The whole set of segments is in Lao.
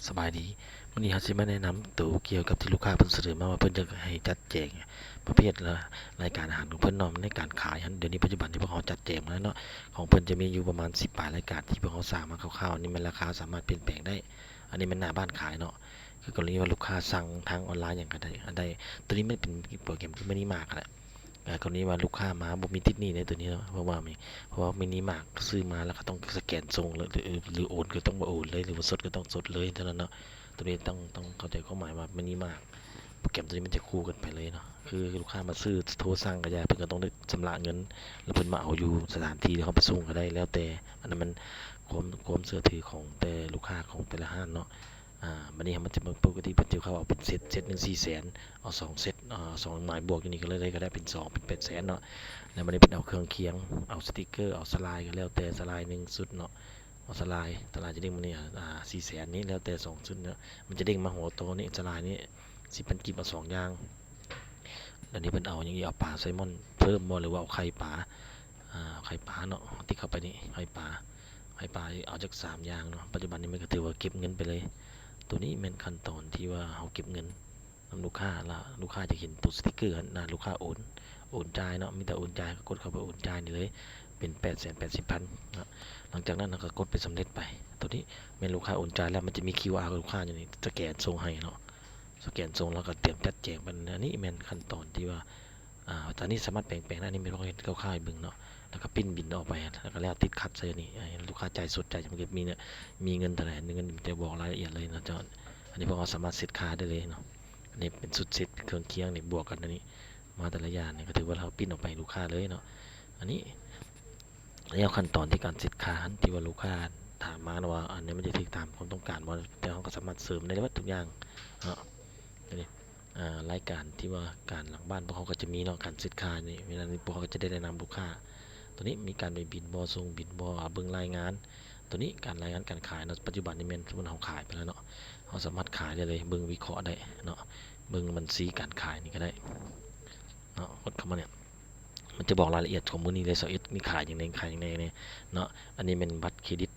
ສະບາຍດີ ມື້ນີ້ເຮົາຊິມາແນະນຳໂຕກ່ຽວກັບທີ່ລູກຄ້າເພິ່ນສະເໜີມາວ່າເພິ່ນຢາກໃຫ້ຈັດແຈງປະເພດລະລາຍການອາຫານຂອງເພິ່ນເນາະ ໃນການຂາຍຫັ້ນ. ດຽວນີ້ປັດຈຸບັນທີ່ພວກເຮົາຈັດແຈງມາແລ້ວເນາະ ຂອງເພິ່ນຈະມີຢູ່ປະມານສິບປາຍລາຍການທີ່ພວກເຮົາສ້າງມາຄ່າວໆ. ອັນນີ້ແມ່ນລາຄາສາມາດປ່ຽນແປງໄດ້ ອັນນີ້ແມ່ນໜ້າບ້ານຂາຍເນາະ ຄືກໍລະນີວ່າລູກຄ້າສັ່ງທາງອອນລາຍຫຍັງກໍໄດ້ ອັນໃດ ໂຕນີ້ແມ່ນເປັນໂປຣແກຣມຄືມິນິມາກຫັ້ນແຫຼະ. ກໍລະນີວ່າລູກຄ້າມາບໍ່ມີຕິດໜີ້ໃນໂຕນີ້ເນາະ ເພາະວ່າມີ ເພາະວ່າມິນິມາກຊື້ມາແລ້ວກໍຕ້ອງສະແກນສົ່ງ ຫຼື ຫຼື ຫຼືໂອນກໍຕ້ອງໂອນເລີຍ ຫຼືວ່າສົດກໍຕ້ອງສົດເລີຍເທົ່ານັ້ນເນາະ. ໂຕນີ້ຕ້ອງ ຕ້ອງເຂົ້າໃຈຄວາມໝາຍວ່າມິນິມາກ ໂປຣແກຣມໂຕນີ້ມັນຈະຄູ່ກັນໄປເລີຍເນາະ ຄືລູກຄ້າມາຊື້ ໂທສັ່ງກໍຢ່າ ເພິ່ນກໍຕ້ອງໄດ້ຊຳລະເງິນ ແລ້ວເພິ່ນມາເອົາຢູ່ສະຖານທີ່ ຫຼືເຮົາໄປສົ່ງກໍໄດ້ ແລ້ວແຕ່ ອັນນັ້ນມັນຄວາມ ຄວາມເຊື່ອຖືຂອງແຕ່ລູກຄ້າຂອງແຕ່ລະຮ້ານເນາະ. ອາ ບັດນີ້ເຮົາມາເບິ່ງ ປົກກະຕິເພິ່ນຈະເຂົ້າເອົາເປັນເຊັດ ເຊັດໜຶ່ງສີ່ແສນ ເອົາສອງເຊັດ ເອົາສອງໝາຍບວກຢູ່ນີ້ກໍເລີຍ ກໍໄດ້ເປັນສອງ ເປັນແປດແສນເນາະ. ແລ້ວບັດນີ້ເພິ່ນເອົາເຄື່ອງຄຽງ ເອົາສະຕິກເກີ ເອົາສະລາຍກໍແລ້ວແຕ່ ສະລາຍໜຶ່ງຊຸດເນາະ ເອົາສະລາຍ ສະລາຍຈະເດ້ງມານີ້ ອາ ສີ່ແສນນີ້ ແລ້ວແຕ່ສອງຊຸດເນາະ ມັນຈະເດ້ງມາຫົວໂຕນີ້ ສະລາຍນີ້ ສິບພັນກີບ ເອົາສອງຢ່າງ. ແລ້ວນີ້ເພິ່ນເອົາຫຍັງອີກ ເອົາປາໄຊມອນເພີ່ມບໍ່ ຫຼືວ່າເອົາໄຂ່ປາ ອາ ເອົາໄຂ່ປາເນາະ ຕິກເຂົ້າໄປນີ້ ໄຂ່ປາ ໄຂ່ປາເອົາຈັກສາມຢ່າງເນາະ. ປັດຈຸບັນນີ້ມັນກໍຖືວ່າເກັບເງິນໄປເລີຍ ໂຕນີ້ແມ່ນຂັ້ນຕອນທີ່ວ່າເຮົາເກັບເງິນນຳລູກຄ້າ ລະລູກຄ້າຈະເຫັນໂຕສະຕິກເກີຫັ້ນນະ ລູກຄ້າໂອນ ໂອນຈ່າຍເນາະ ມີແຕ່ໂອນຈ່າຍ ກໍກົດເຂົ້າໄປໂອນຈ່າຍນີ້ເລີຍ ເປັນແປດແສນແປດສິບພັນເນາະ. ຫຼັງຈາກນັ້ນເຮົາກໍກົດໄປສຳເລັດໄປ ໂຕນີ້ແມ່ນລູກຄ້າໂອນຈ່າຍແລ້ວ ມັນຈະມີຄິວອາຣ໌ລູກຄ້າຢູ່ນີ້ ສະແກນສົ່ງໃຫ້ເນາະ ສະແກນສົ່ງແລ້ວກໍຕຽມຈັດແຈງໄປ. ອັນນີ້ແມ່ນຂັ້ນຕອນທີ່ວ່າ ອາ ຕອນນີ້ສາມາດແປງແປງໄດ້ ອັນນີ້ແມ່ນເຮົາເຮັດຄ່າວໆໃຫ້ເບິ່ງເນາະ ແລ້ວກໍປຣິ້ນບິນອອກໄປ ແລ້ວກໍແລ້ວຕິດຂັດໃສ່ອັນນີ້ ໃຫ້ລູກຄ້າຈ່າຍສົດ ຈ່າຍ ມັນກໍມີເນາະ ມີເງິນເທົ່າໃດ ເງິນ ແຕ່ບອກລາຍລະອຽດເລີຍເນາະເຈົ້າ. ອັນນີ້ພວກເຮົາສາມາດເຊັດຄ່າໄດ້ເລີຍເນາະ ອັນນີ້ເປັນຊຸດເຊັດເຄື່ອງຄຽງນີ້ ບວກກັນອັນນີ້ ມາແຕ່ລະຢ່າງນີ້ ກໍຖືວ່າເຮົາປຣິ້ນອອກໄປໃຫ້ລູກຄ້າເລີຍເນາະ. ອັນນີ້ ແລ້ວຂັ້ນຕອນທີ່ການເຊັດຄ່າຫັ້ນ ທີ່ວ່າລູກຄ້າຖາມມານະວ່າ ອັນນີ້ມັນຈະຖືກຕາມຄວາມຕ້ອງການບໍ່ ແຕ່ເຮົາກໍສາມາດເສີມໄດ້ເບິດທຸກຢ່າງເນາະ. ໂຕນີ້ ອາ ລາຍການທີ່ວ່າການຫຼັງບ້ານ ພວກເຮົາກໍຈະມີເນາະ ການເຊັດຄ່ານີ້ ເວລານີ້ພວກເຮົາກໍຈະໄດ້ແນະນຳລູກຄ້າ ໂຕນີ້ມີການໄປບິນບໍ່ ສົ່ງບິນບໍ່ ເບິ່ງລາຍງານ ໂຕນີ້ການລາຍງານການຂາຍເນາະ. ປັດຈຸບັນນີ້ແມ່ນສົມມຸດເຮົາຂາຍໄປແລ້ວເນາະ ເຮົາສາມາດຂາຍໄດ້ເລີຍ ເບິ່ງວິເຄາະໄດ້ເນາະ ເບິ່ງບັນຊີການຂາຍນີ້ກໍໄດ້ເນາະ. ກົດເຂົ້າມານີ້ ມັນຈະບອກລາຍລະອຽດຂອງມື້ນີ້ເລີຍ ຊາວເອັດ ມີຂາຍຫຍັງແດ່ ຂາຍຫຍັງແດ່ເນາະ. ອັນນີ້ແມ່ນບັດເຄຣດິດ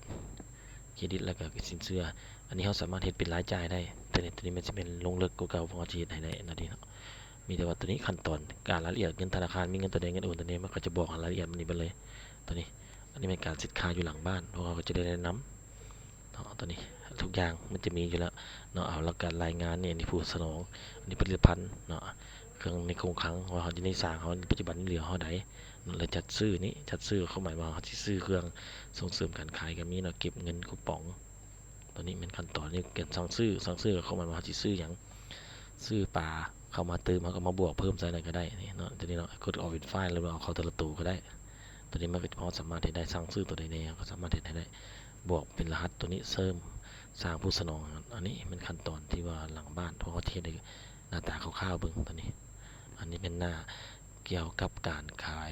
ເຄຣດິດ ແລ້ວກໍສິນເຊື່ອ ອັນນີ້ເຮົາສາມາດເຮັດເປັນລາຍຈ່າຍໄດ້ ໂຕນີ້ ໂຕນີ້ມັນຊິແມ່ນລົງເລິກກວ່າເກົ່າ ເພາະເຮົາຈະເຮັດໃຫ້ໄດ້ແນວນີ້ເນາະ. ມີແຕ່ວ່າໂຕນີ້ຂັ້ນຕອນການລາຍລະອຽດເງິນທະນາຄານ ມີເງິນໂຕໃດ ເງິນໂອນໂຕໃດ ມັນກໍຈະບອກລາຍລະອຽດມັນນີ້ໄປເລີຍ ໂຕນີ້. ອັນນີ້ແມ່ນການເຊັດຄ່າຢູ່ຫຼັງບ້ານ ພວກເຮົາກໍຈະໄດ້ແນະນຳ ເນາະ ຕອນນີ້ທຸກຢ່າງມັນຈະມີຢູ່ແລ້ວເນາະ. ເອົາ ແລ້ວການລາຍງານນີ້ ອັນນີ້ຜູ້ສະໜອງ ອັນນີ້ຜະລິດຕະພັນເນາະ ເຄື່ອງໃນຄົງຄັງ ວ່າເຮົາຢູ່ໃນສາງເຮົາປັດຈຸບັນເຫຼືອເທົ່າໃດເນາະ. ແລ້ວຈັດຊື້ນີ້ ຈັດຊື້ກໍໝາຍວ່າເຮົາຊິຊື້ເຄື່ອງສົ່ງເສີມການຂາຍກໍມີເນາະ ເກັບເງິນຄູປອງ. ຕອນນີ້ແມ່ນຂັ້ນຕອນນີ້ ການສັ່ງຊື້ ສັ່ງຊື້ກໍໝາຍວ່າເຮົາຊິຊື້ຫຍັງ ຊື້ປາເຂົ້າມາຕື່ມ ເຮົາກໍມາບວກເພີ່ມໃສ່ນັ້ນກໍໄດ້ນີ້ເນາະ. ຕົວນີ້ເນາະ ກົດ Add File ຫຼືວ່າເອົາເຂົ້າແຕ່ລະໂຕກໍໄດ້. ຕົວນີ້ມັນກໍ ເຮົາສາມາດເຮັດໄດ້ ສັ່ງຊື້ຕົວໃດແດ່ ເຮົາກໍສາມາດເຮັດໃຫ້ໄດ້ ບວກເປັນລະຫັດຕົວນີ້ ເສີມສ້າງຜູ້ສະໜອງ. ອັນນີ້ແມ່ນຂັ້ນຕອນທີ່ວ່າຫຼັງບ້ານ ເພາະເຮົາຈະເຮັດໃຫ້ໜ້າຕາຄ່າວໆເບິ່ງຕົວນີ້. ອັນນີ້ແມ່ນໜ້າກ່ຽວກັບການຂາຍ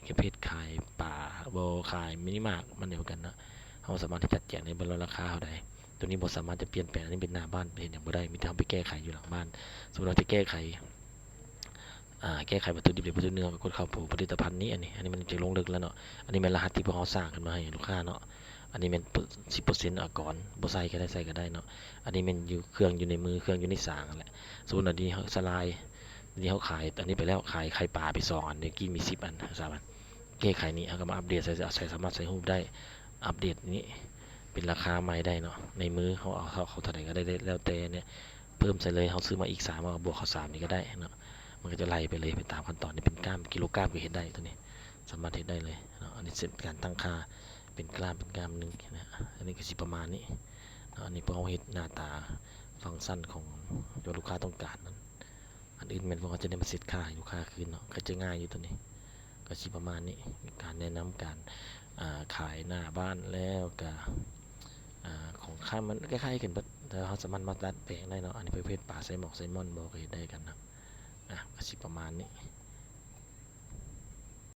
ປະເພດຂາຍປາ ບໍ່ຂາຍມິນິມາກ ມັນດຽວກັນເນາະ. ເຮົາສາມາດທີ່ຈັດແຈງໄດ້ເບິດວ່າລາຄາເທົ່າໃດ. ຕົວນີ້ບໍ່ສາມາດຈະປ່ຽນແປງ ອັນນີ້ເປັນໜ້າບ້ານ ເຮັດຫຍັງບໍ່ໄດ້ ມີແຕ່ເຮົາໄປແກ້ໄຂຢູ່ຫຼັງບ້ານ. ສົມມຸດເຮົາຈະແກ້ໄຂ ອາ ແກ້ໄຂວັດຖຸດິບ ຫຼື ວັດຖຸເນື້ອ ກໍກົດເຂົ້າໂປຣຜະລິດຕະພັນນີ້. ອັນນີ້ ອັນນີ້ມັນຈະລົງເລິກແລ້ວເນາະ. ອັນນີ້ແມ່ນລະຫັດທີ່ພວກເຮົາສ້າງຂຶ້ນມາໃຫ້ລູກຄ້າເນາະ. ອັນນີ້ແມ່ນ ສິບເປີເຊັນ ອາກອນ ບໍ່ໃສ່ກໍໄດ້ ໃສ່ກໍໄດ້ເນາະ. ອັນນີ້ແມ່ນຢູ່ ເຄື່ອງຢູ່ໃນມື ເຄື່ອງຢູ່ໃນສາງຫັ້ນແຫຼະ. ສົມມຸດວ່ານີ້ເຮົາສະລາຍ ນີ້ເຮົາຂາຍອັນນີ້ໄປແລ້ວ ຂາຍໄຂ່ປາໄປສອງອັນ ເມື່ອກີ້ມີສິບອັນ ສາມອັນ. ແກ້ໄຂນີ້ ເຮົາກໍມາອັບເດດໃສ່ ໃສ່ ສາມາດໃສ່ຮູບໄດ້ ອັບເດດນີ້ເປັນລາຄາໃໝ່ໄດ້ເນາະ. ໃນມືເຮົາເອົາ ເຮົາເຂົ້າເທົ່າໃດກໍໄດ້ ແລ້ວແຕ່ນີ້ ເພີ່ມໃສ່ເລີຍ. ເຮົາຊື້ມາອີກສາມ ເຮົາບວກເຂົ້າສາມນີ້ກໍໄດ້ເນາະ. ມັນກໍຈະໄລ່ໄປເລີຍ ໄປຕາມຂັ້ນຕອນ. ນີ້ເປັນກຣາມ ກິໂລກຣາມກໍເຮັດໄດ້ຕົວນີ້ ສາມາດເຮັດໄດ້ເລີຍເນາະ. ອັນນີ້ເປັນການຕັ້ງຄ່າ ເປັນກຣາມ ເປັນກຣາມໜຶ່ງນະ. ອັນນີ້ກໍຊິປະມານນີ້ເນາະ. ອັນນີ້ພວກເຮົາເຮັດໜ້າຕາຟັງຊັນຂອງທີ່ວ່າລູກຄ້າຕ້ອງການນັ້ນ. ອັນອື່ນແມ່ນພວກເຮົາຈະໄດ້ມາເຊັດຄ່າໃຫ້ລູກຄ້າຄືນເນາະ. ກໍຈະງ່າຍຢູ່ຕົວນີ້ ກໍຊິປະມານນີ້ ການແນະນຳການ ອາ ຂາຍໜ້າບ້ານ ແລ້ວກໍ ອາ ຂອງຄ້າ ມັນຄ້າຍໆກັນເບິດ ແຕ່ເຮົາສາມາດມາດັດແປງໄດ້ເນາະ. ອັນນີ້ປະເພດປາໄຊໝອກໄຊມອນບໍ່ ກໍເຮັດໄດ້ຄືກັນເນາະ. ອາ ກໍຊິປະມານນີ້